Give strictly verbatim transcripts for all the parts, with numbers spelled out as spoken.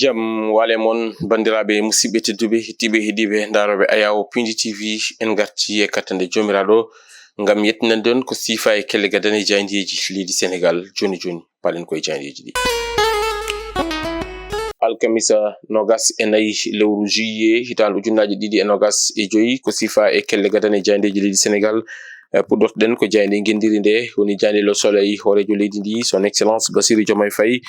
Jam wale mon, banndiraaɓe musidɓe tedduɓe, heɗtiiɓe, heɗiiɓe, ndaarooɓe Ayaawo Pindi T V. En ngarti e kattande Joomiraaɗo ngam yettinande on ko siifa e kelle gadane jaayndeeji leydi Senegaal. Jooni jooni, paɗen koye jaayndeeji ɗi. Alkamisa noogas e nayi lewru juillet, hitaande ujunnaaji ɗiɗi e noogas e joyi, ko siifa e kelle gadane jaayndeeji leydi Senegaal. Eh, puɗɗortoɗen ko jaaynde ngenndiri nde, woni jaaynde Le Soleil. Hooreejo leydi ndi, Son Excellence Bassirou Diomaye Faye,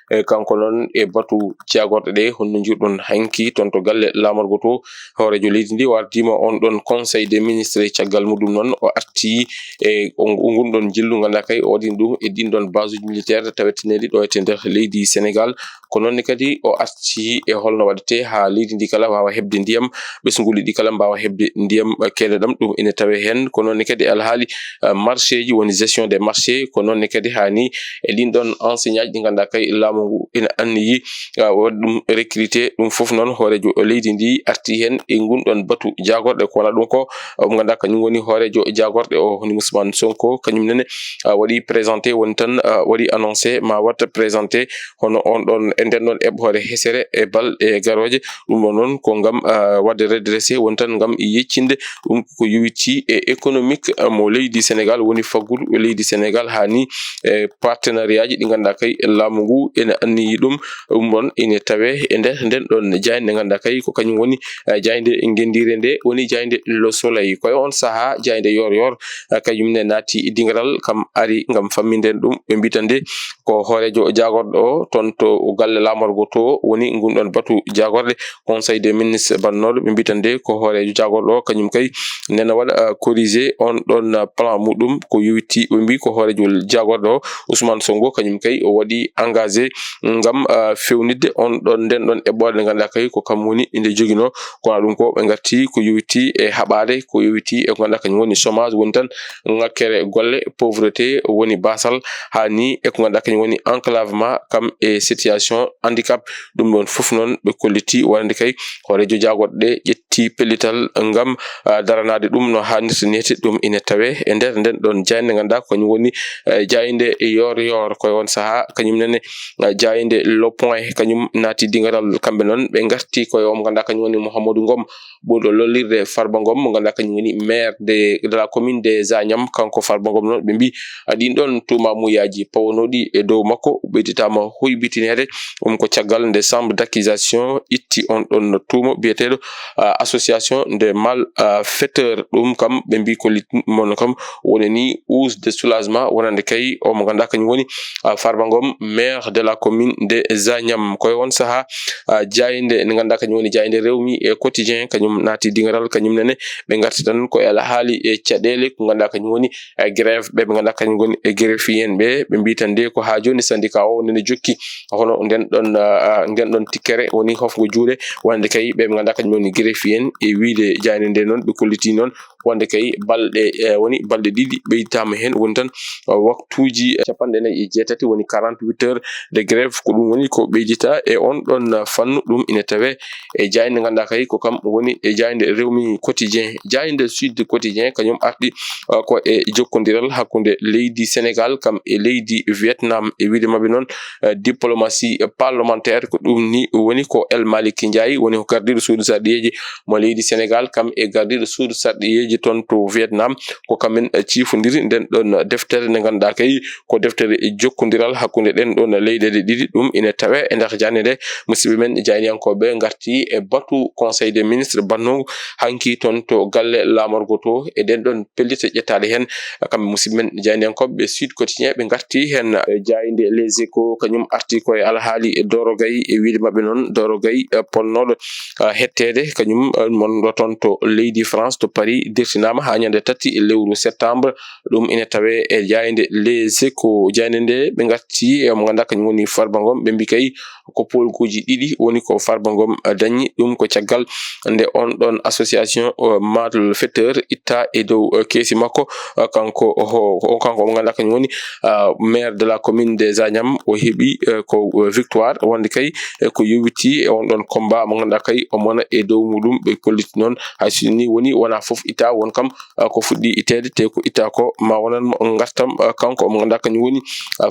eh, kanko noon e batu jaagorɗe ɗe, honno njirɗon hanki toon to galle laamorgo to. Hooreejo leydi ndi o ardiima on ɗon Conseil des ministres, caggal muɗum noon o arti e o, o ngun ɗon jillu, ngannduɗaa kay o waɗi ɗum e ɗin ɗon base militaire taweteneeɗi ɗo e nder leydi Senegaal. Ko noon ne kadi o arti e holno waɗetee haa leydi ndi kala waawa heɓde ndiyam, ɓesnguuli ɗi kala mbaawa heɓde ndiyam, eh, keedam, ɗum ina tawee heen. Ko noon ne kadi alhaali, eh, marché ji, woni gestion des marchés. Ko noon ne kadi haa ni e ɗin ɗon enseignant ji ɗi ngannduɗaa kay laamu ngu ina anniyi, eh, waɗa ɗum recruter. Ɗum fof noon hooreejo leydi ndi arti heen e ngun ɗon batu jaagorɗe. Ko wona ɗum ko, eh, mo ngannduɗaa kañum woni hooreejo jaagorɗe o, woni Ousmane Sonko, kañum nene, eh, waɗi présenté, woni tan, eh, waɗi annoncé ma waɗ présenté hono on ɗon, e nden ɗon eɓɓoore hesere e balɗe garooje. Ɗum ɗon noon ko ngam, ah, waɗde redressé, woni tan ngam yeccinde ɗum ko yowiti e économique, ah, mo leydi Senegaal, woni faggudu leydi Senegaal haa ni e partenariat ji ɗi ngannduɗaa kay laamu ngu ene anniyi ɗum. Ɗum ɗon ene tawee e nder nden ɗon jaaynde nde ngannduɗaa kay ko kañum woni, ah, jaaynde ngenndiire nde, woni jaaynde Le Soleil. Ko e on sahaa jaaynde Yoor Yoor, ah, kañum ne naati dingiral, kam ari ngam famminden ɗum. Ɓe mbitan nde ko hooreejo jaagorɗo o toon to galle laamorgo to woni ngun ɗon batu jaagorɗe, Conseil des ministres bannooɗo. Ɓe mbitan nde ko hooreejo jaagorɗo o, kañum kay nena waɗa, ah, corriger on ɗon, ah, plan muɗum ko yowiti. Ɓe mbi ko hooreejo jaagorɗo o, Ousmane Sonko, kañum kay o waɗi engagé ngam, ah, fewnitde on ɗon, nden ɗon eɓɓoore nde ngannduɗaa kay ko kam woni nde joginoo. Kono ɗum ko ɓe ngarti ko yowiti e haɓaade, ko yowiti e ko ngannduɗaa kañum woni chômage, woni tan ŋakkere golle, pauvreté, woni basal, haa ni e ko ngannduɗaa kañum woni enclavement, kam e situation handicap. Ɗum ɗon fof noon ɓe kolliti wonande kay hooreejo jaagorɗe ɗe ƴetti pellital ngam, ah, daranaade ɗum no haanirta ni. Ɗum ina tawee e nder nden ɗon jaaynde ngannduɗaa ko kañum woni, eh, jaaynde Yoor Yoor. Ko e on sahaa kañum nene, eh, jaaynde Le Point, kañum naati dingiral. Kamɓe noon ɓe ngarti ko e o mo ngannduɗaa kañum woni Mouhamadou Ngom, ɓurɗo lollirde Farba Ngom, mo ngannduɗaa kañum woni maire de, de la commune des Agnam. Kanko Farba Ngom noon ɓe mbi, ah, ɗin ɗon tuumamuyaaji pawanooɗi e dow makko ɓeyditaama hoybitineede. Ɗum ko caggal nde chambre d'accusation itti on ɗon tuuma biyeteeɗo, ah, association de malfaiteurs. Ɗum kam ɓe mbi ko lit-, mon kam woni ni use de soulagement wonande kay o mo ngannduɗaa kañum woni, ah, Farba Ngom, maire de la commune de Zagnam. Ko e on sahaa, ah, jaaynde nde ngannduɗaa kañum woni jaaynde Rewmi e Quotidien, kañum naati dingiral, kañum nene ɓe ngarti tan ko e alhaali e caɗeele ko ngannduɗaa kañum woni, eh, grève, ɓe ɓe ngannduɗaa kañum woni e greffier en ɓe, ɓe mbi tan nde ko haa jooni syndicat o nene jokki hono nden ɗon, ah, ah, nden ɗon tikkere woni hofgo juuɗe wonande kay ɓe ɓe ngannduɗaa kañum woni greffier en. E wiyde jaaynde nde noon ɓe kolliti noon wonde kay balɗe, eh, woni balɗe ɗiɗi ɓeyditaama heen, woni tan, ah, waktuuji capanɗe nayi e jeetati, woni quarante-huit heures de grève. Ko ɗum woni ko ɓeydita e on ɗon fannu. Ɗum ina tawee e jaaynde ngannduɗaa kay ko kam woni e jaaynde Rewmi Quotidien. Jaaynde Sud Quotidien kañum arti, uh, ko e jokkondiral hakkunde leydi Senegaal kam e leydi Vietnam. E wiyde maɓɓe noon, uh, diplomatie parlementaire, ko ɗum ni woni ko El Malick Ndiaye woni ko gardiiɗo suudu sarɗiyeeji mo leydi Senegaal kam e gardiiɗo suudu sarɗiyeeji toon to Vietnam. Ko kamɓe, uh, ciifondiri nden ɗon deftere nde ngannduɗaa kay ko deftere jokkondiral hakkunde ɗen ɗon leyɗeele ɗiɗi. Ɗum ina tawee e nder jaaynde nde. Musidɓe men jaayndiyankooɓe ngarti e batu Conseil des ministres bannoogu hanki toon to galle laamorgo to, e ɗen ɗon pellitte ƴettaaɗe heen. Kamɓe musidɓe men jaayndiyankooɓe ɓe Sud Quotidien ɓe ngarti heen. E jaaynde Les Échos kañum arti ko e alhaali e Doro Gaye, e wiyde maɓɓe noon Doro Gaye, eh, ponnooɗo, ah, hetteede kañum, eh, mon ɗo toon to leydi France to Paris dirtinaama haa ñande tati e lewru septembre. Ɗum ina tawee e jaaynde Les Échos. Jaaynde nde ɓe ngarti e mo ngannduɗaa kañum woni Farba Ngom. Ɓe mbi kay ko poolguuji ɗiɗi woni ko Farba Ngom, eh, dañi. Ɗum ko caggal nde on ɗon association, eh, malfaiteur itta e dow, eh, keesi makko. Eh, kanko ho-, o, kanko mo ngannduɗaa kañum woni, ah, maire de la commune des Agnam. O heɓi, eh, ko, eh, victoire wonde kay, eh, ko yowiti e on ɗon combat mo ngannduɗaa kay o mona e dow muɗum. Ɓe kolliti noon hay so ni woni wonaa fof itta won kam ko fuɗɗi itteede te ko itta ko ma wonan mo ngartam. Kanko omo ngannduɗaa kañum woni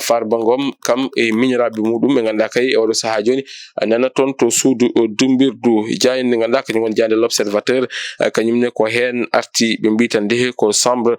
Farba Ngom, kam e miñiraaɓe muɗum ɓe ngannduɗaa kay e oɗo sahaa jooni nana toon to suudu dumbirdu. Jaaynde nde ngannduɗaa kañum woni jaaynde L'Observateur, kañum ne ko heen arti ɓe mbiyi tan nde ko chambre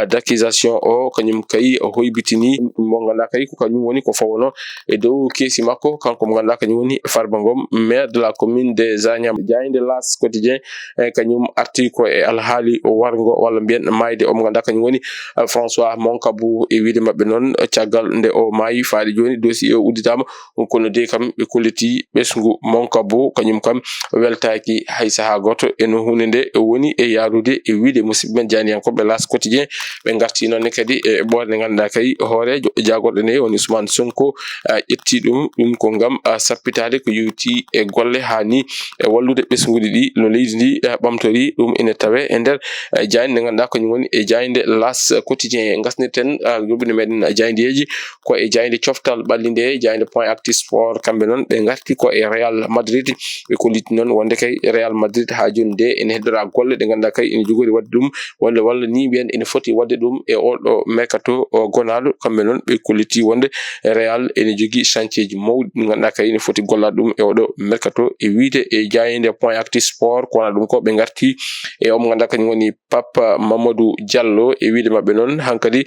d'accusation o kañum kay hoybitini mo ngannduɗaa kay ko kañum woni ko fawono e dow keesi makko, kanko mo ngannduɗaa kañum woni Farba Ngom, maire de la commune de Zagnam. Jaaynde L'As Quotidien, e kañum arti ko e alhaali warngo walla mbiyen maayde omo ngannduɗaa kañum woni François Mancabou. E wiyde maɓɓe noon, caggal nde o maayi faade jooni dossier o udditaama, kono de kam ɓe kolliti ɓesngu Mancabou kañum kam weltaaki hay sahaa gooto e no huunde nde woni e yaarude. E wiyde musidɓe men jaayndiyankooɓe L'As Quotidien, ɓe ngarti noon ne kadi e ɓoore nde ngannduɗaa kay hooreejo jaagorɗe nde woni Ousmane Sonko ƴetti ɗum, ɗum ko ngam sappitaade ko yowti e golle haa ni e wallude ɓesnguuji ɗi no leydi ndi ɓamtori. Ɗum ene tawee e nder jaaynde nde ngannduɗaa kañum woni e jaaynde L'As Quotidien. Ngasnirten rubine meɗen jaayndeeji ko e jaaynde coftal ɓalli nde, jaaynde Point Actu Sport, kamɓe noon ɓe ngarti ko e Real Madrid. Ɓe kolliti noon wonde kay Real Madrid haa jooni nde ene heddora golle ɗe ngannduɗaa kay ene jogori waɗde ɗum walla walla ni mbiyen ene foti waɗde ɗum e oɗo mercato o gonaaɗo. Kamɓe noon ɓe kolliti wonde Real ene jogii chantier ji mawɗi ɗi ngannduɗaa kay ene foti gollaade ɗum e oɗo mercato. E wiyde e jaaynde Point Actu Sport, ko wona ɗum ko ɓe ngarti e omo ngannduɗaa kañum woni Pape Mamadou Diallo. E wiyde maɓɓe noon hankadi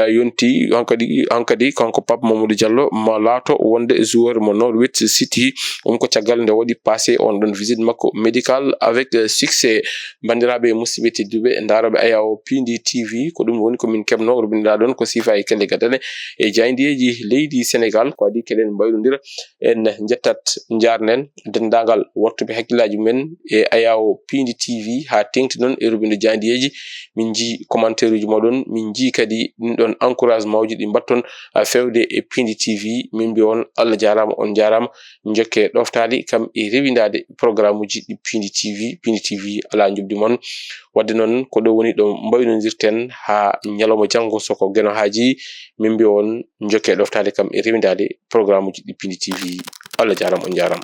yonti hankadi hankadi kanko Pape Mamadou Diallo ma laato wonde joueur mo Norwich City. Ɗum ko caggal nde waɗi passé on ɗon visite makko médical avec succès. Banndiraaɓe e musidɓe tedduɓe ndarooɓe Ayawo Pindi T V, ko ɗum woni ko min keɓnoo rubinɗaa ɗon ko siifa e kelle gadane e jaayndiyeeji leydi Sénégal. Ko adii keɗen mbayrondira, en njettat njaarnen denndaangal wattuɓe hakkillaaji men e Ayawo Pindi T V haa teeŋti noon e rubindo jaayndiyeeji. Min njii commentaire uji mooɗon, min njii kadi ɗin ɗon encouragement uji ɗi mbatton fewde e Pindi T V. Min mbiya on Allah jaaraama, on njaaraama. Njokke ɗoftaali kam e rewindaade programme uji ɗi Pindi T V. Pindi T V alaa njoɓdi mon. Waɗde noon ko ɗo woni ɗo mbaynondirten haa ñalawma janngo so ko Geno haaji. Min mbiya on njokke ɗoftaali kam e rewindaade programme uji ɗi Pindi T V. Allah jaaraama, on njaaraama.